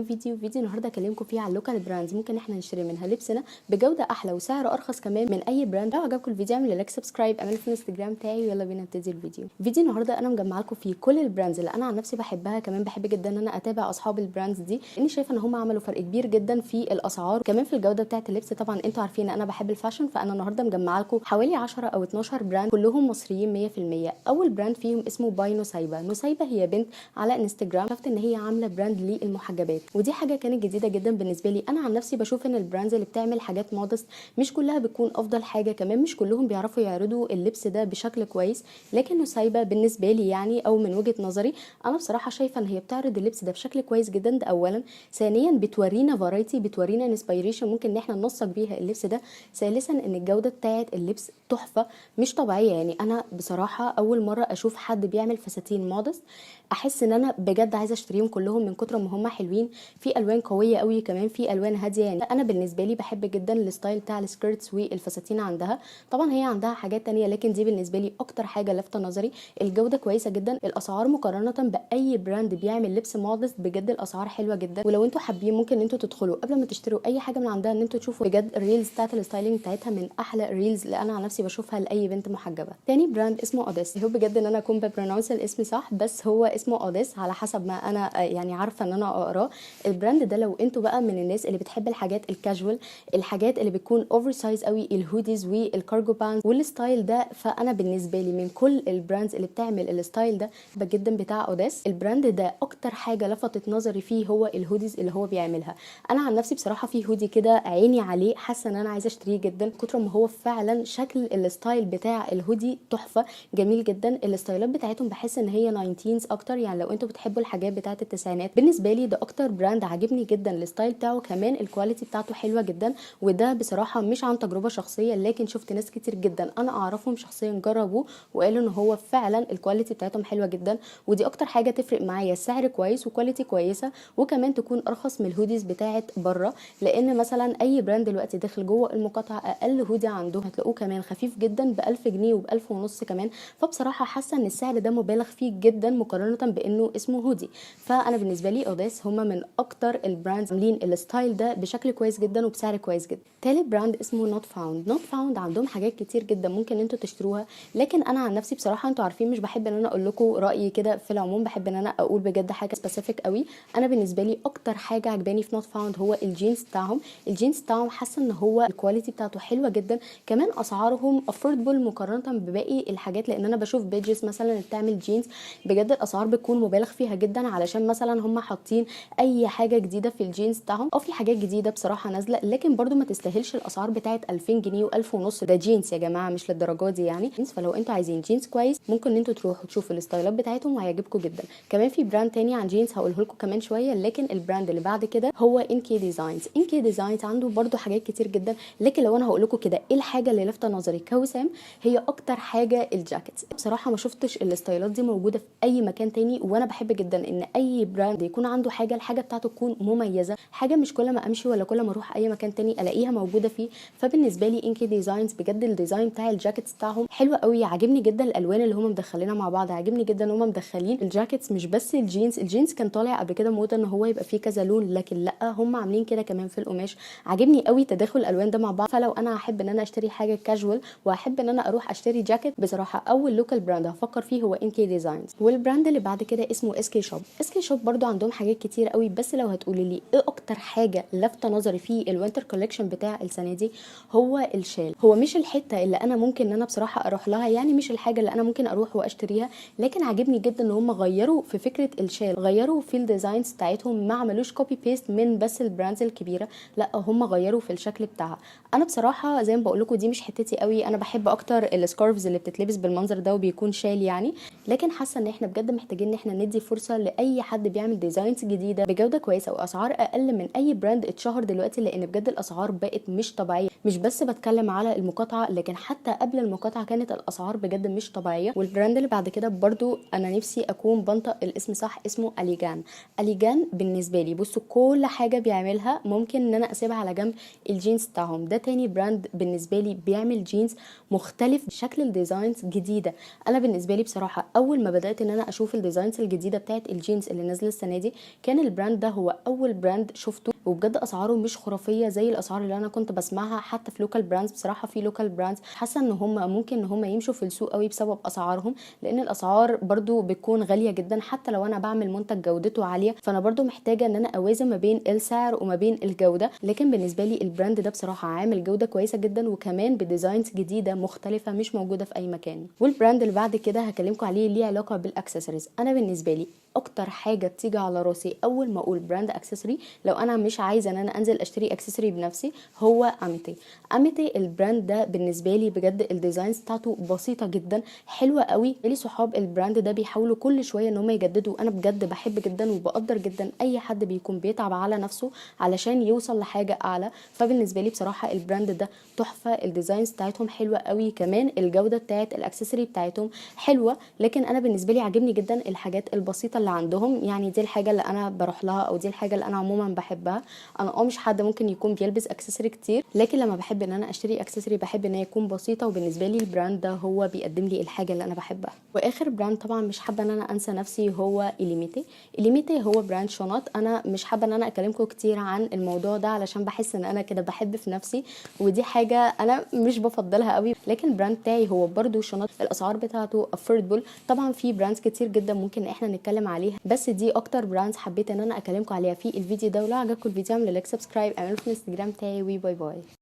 فيديو النهارده اكلمكم فيه على ال local brands ممكن احنا نشتري منها لبسنا بجوده احلى وسعر ارخص كمان من اي brand. لو عجبكم الفيديو اعملوا like، subscribe، اعملوا في الانستجرام بتاعي، ويلا بينا نبتدي الفيديو. فيديو النهارده انا مجمعة لكم فيه كل ال brands اللي انا عن نفسي بحبها، كمان بحب جدا ان انا اتابع اصحاب ال brands دي لاني شايفه ان هم عملوا فرق كبير جدا في الاسعار، كمان في الجودة بتاعه اللبس. طبعا انتوا عارفين ان انا بحب ال fashion، فانا النهارده مجمعة لكم حوالي 10 او 12 brand كلهم مصريين 100%. اول brand فيهم اسمه by نسيبه. نسيبه هي بنت على انستجرام، شفت ان هي عامله brand للمحجبات، ودي حاجة كانت جديدة جدا بالنسبة لي. انا عن نفسي بشوف ان ال brands اللي بتعمل حاجات modest مش كلها بتكون افضل حاجه، كمان مش كلهم بيعرفوا يعرضوا اللبس ده بشكل كويس. لكن نسيبه بالنسبة لي يعني او من وجهه نظري انا بصراحة شايفه ان هي بتعرض اللبس ده بشكل كويس جدا، ده اولا. ثانيا بتورينا variety، بتورينا inspiration ممكن ان احنا ننسق بيها اللبس ده. ثالثا ان الجودة بتاعه اللبس تحفة مش طبيعيه. يعني انا بصراحة اول مرة اشوف حد بيعمل فساتين modest احس ان انا بجد عايزه اشتريهم كلهم من كتر ما هم حلوين. في الوان قوية قوي، كمان في الوان هاديه. يعني انا بالنسبة لي بحب جدا ال style بتاع ال skirts والفساتين عندها. طبعا هي عندها حاجات تانية، لكن دي بالنسبة لي اكتر حاجة لافته نظري. الجودة كويسة جدا، الاسعار مقارنة باي brand بيعمل لبس modest بجد الاسعار حلوة جدا. ولو انتوا حابين ممكن ان انتوا تدخلوا قبل ما تشتروا اي حاجة من عندها ان انتوا تشوفوا بجد ال reels بتاعت ال styling بتاعتها من احلى ال reels اللي انا عن نفسي بشوفها لاي بنت محجبة. تاني brand اسمه اوديس. هو بجد ان انا اكون ب pronounce الاسم صح، بس هو اسمه اوديس على حسب ما انا يعني عارفه ان انا اقراه. ال brand ده لو انتوا بقى من الناس اللي بتحب الحاجات الكاجوال، الحاجات اللي بتكون oversize قوي، ال hoodies وال cargo pants وال style ده، فانا بالنسبة لي من كل ال brands اللي بتعمل ال style ده جدا بتاع اوديس. ال brand ده اكتر حاجة لفتت نظري فيه هو ال hoodies اللي هو بيعملها. انا عن نفسي بصراحة في هودي كده عيني عليه، حاسه ان انا عايزه اشتريه جدا كتر ما هو فعلا شكل ال style بتاع الهودي تحفة جميل جدا. الستايلات بتاعتهم بحس ان هي 19 اكتر، يعني لو انتوا بتحبوا الحاجات بتاعه التسعينات بالنسبة لي ده اكتر brand عاجبني جدا ال style بتاعه، كمان ال quality بتاعته حلوة جدا. وده بصراحة مش عن تجربه شخصيه، لكن شفت ناس كتير جدا انا اعرفهم شخصيا جربوه وقالوا ان هو فعلا ال quality بتاعتهم حلوة جدا. ودي اكتر حاجة تفرق معايا، سعر كويس و quality كويسة، وكمان تكون ارخص من ال hoodies بتاعت بره. لان مثلا اي brand دلوقتي داخل جوه المقاطعة اقل هودي عنده هتلاقوه كمان خفيف جدا ب1000 جنيه وب1000 ونص كمان. فبصراحة حاسه ان السعر ده مبالغ فيه جدا مقارنة بانه اسمه هودي. فانا بالنسبة لي اوديس هما من اكتر ال brands عاملين ال style ده بشكل كويس جدا وبسعر كويس جدا. تالت brand اسمه Not Found. Not Found عندهم حاجات كتير جدا ممكن انتوا تشتروها، لكن انا عن نفسي بصراحة انتوا عارفين مش بحب ان انا اقول لكم رايي كده في العموم، بحب ان انا اقول بجد حاجة specific قوي. انا بالنسبة لي اكتر حاجة عجباني في Not Found هو الجينز بتاعهم. الجينز بتاعهم حاسه ان هو ال quality بتاعته حلوة جدا، كمان اسعارهم affordable مقارنة بباقي الحاجات. لان انا بشوف pages مثلا اللي بتعمل جينز بجد الاسعار بتكون مبالغ فيها جدا، علشان مثلا هم حاطين اي حاجة جديدة في الجينز بتاعهم، او في حاجات جديدة بصراحة نازله، لكن برضو ما تستاهلش الاسعار بتاعت 2000 جنيه و1000 ونص. ده جينز يا جماعة، مش للدرجة دي يعني. فلو انتوا عايزين جينز كويس ممكن ان انتوا تروحوا تشوفوا الستايلات بتاعتهم وهيعجبكم جدا. كمان في brand تاني عن جينز هقوله لكم كمان شويه، لكن ال brand اللي بعد كده هو NK Designs. NK Designs عنده برضو حاجات كتير جدا، لكن لو انا هقول لكم كده ايه الحاجة اللي لفت نظري كوسام، هي اكتر حاجة ال jackets. بصراحة ما شفتش الستايلات دي موجودة في اي مكان تاني، وانا بحب جدا ان اي brand يكون عنده حاجة الحاجة بتاعته تكون مميزة، حاجة مش كل ما امشي ولا كل ما اروح اي مكان تاني الاقيها موجودة فيه. فبالنسبه لي NK Designs بجد ال design بتاع ال jackets بتاعهم حلو قوي، عاجبني جدا الالوان اللي هم مدخلينها مع بعض، عاجبني جدا ان هم مدخلين ال jackets مش بس الجينز. الجينز كان طالع قبل كده موضة ان هو يبقى فيه كذا لون، لكن لا هم عاملين كده كمان في القماش. عاجبني قوي تداخل الالوان ده مع بعض. فلو انا هحب ان انا اشتري حاجة كاجوال واحب ان انا اروح اشتري جاكيت، بصراحة اول local brand هفكر فيه هو NK Designs. وال brand اللي بعد كده اسمه SK Shop. SK Shop برضو عندهم حاجات كتير قوي، بس لو هتقولي لي ايه اكتر حاجة لافته نظري في ال winter collection بتاع السنة دي هو الشال. هو مش الحتة اللي انا ممكن ان انا بصراحة اروح لها، يعني مش الحاجة اللي انا ممكن اروح واشتريها، لكن عاجبني جدا ان هم غيروا في فكرة الشال، غيروا في ال designs بتاعتهم، ما عملوش copy paste من بس ال brands الكبيره، لا هم غيروا في الشكل بتاعها. انا بصراحة زي ما بقول لكم دي مش حتتي قوي، انا بحب اكتر ال scarves اللي بتتلبس بالمنظر ده وبيكون شال يعني، لكن حاسه ان احنا بجد محتاجين ان احنا ندي فرصة لاي حد بيعمل designs جديدة بجوده كويسة واسعار اقل من اي brand اتشهر دلوقتي، لان بجد الاسعار بقت مش طبيعية. مش بس بتكلم على المقاطعة، لكن حتى قبل المقاطعة كانت الاسعار بجد مش طبيعية. وال brand اللي بعد كده برضو انا نفسي اكون بنطق الاسم صح، اسمه اليجان. اليجان بالنسبة لي بصوا كل حاجة بيعملها ممكن ان انا اسيبها على جنب. الجينز بتاعهم ده تاني brand بالنسبة لي بيعمل جينز مختلف، شكل ال designs جديده. انا بالنسبة لي بصراحة اول ما بدات ان انا اشوف ال ال designs الجديدة بتاعت الجينز اللي نازله السنة دي. كان ال brand ده هو اول brand شفته، وبجد اسعاره مش خرافية زي الاسعار اللي انا كنت بسمعها حتى في local brands. بصراحة في local brands حاسه ان هم ممكن ان هم يمشوا في السوق قوي بسبب اسعارهم، لان الاسعار برضو بتكون غالية جدا. حتى لو انا بعمل منتج جودته عالية، فانا برضو محتاجه ان انا اوازن ما بين السعر وما بين الجوده. لكن بالنسبة لي ال brand ده بصراحة عامل جوده كويسة جدا، وكمان ب designs جديدة مختلفة مش موجودة في اي مكان. وال brand اللي بعد كده هكلمكم عليه ليه علاقة بالاكسسوارز. انا بالنسبة لي اكتر حاجة بتيجي على راسي اول ما اقول brand accessory، لو انا مش عايزه ان انا انزل اشتري accessory بنفسي، هو اميتي. اميتي ال brand ده بالنسبة لي بجد ال designs بتاعته بسيطة جدا، حلوة قوي. لي صحاب ال brand ده بيحاولوا كل شوية ان هم يجددوا. انا بجد بحب جدا وبقدر جدا اي حد بيكون بيتعب على نفسه علشان يوصل لحاجة اعلى. فبالنسبه لي بصراحة ال brand ده تحفه، ال designs بتاعتهم حلوة قوي، كمان الجودة بتاعت ال accessory بتاعتهم حلوه. لكن انا بالنسبة لي عاجبني جدا الحاجات البسيطة اللي عندهم، يعني دي الحاجة اللي انا بروح لها او دي الحاجة اللي انا عموما بحبها. انا مش حد ممكن يكون بيلبس accessory كتير، لكن لما بحب ان انا اشتري accessory بحب ان هي يكون بسيطه، وبالنسبة لي ال brand ده هو بيقدم لي الحاجة اللي انا بحبها. واخر brand طبعا مش حابة ان انا انسى نفسي هو اليميتي. اليميتي هو brand شنط. انا مش حابة ان انا اكلمكم كتير عن الموضوع ده علشان بحس ان انا كده بحب في نفسي، ودي حاجة انا مش بفضلها قوي. لكن ال brand بتاعي هو برده شنط، الاسعار بتاعته affordable. طبعا في brands كتير جدا ممكن احنا نتكلم عليها، بس دي اكتر brands حبيت ان انا اكلمكم عليها في الفيديو ده. ولو عجبكم الفيديو اعملوا like، subscribe، اعملوا في الانستجرام بتاعي، و bye bye.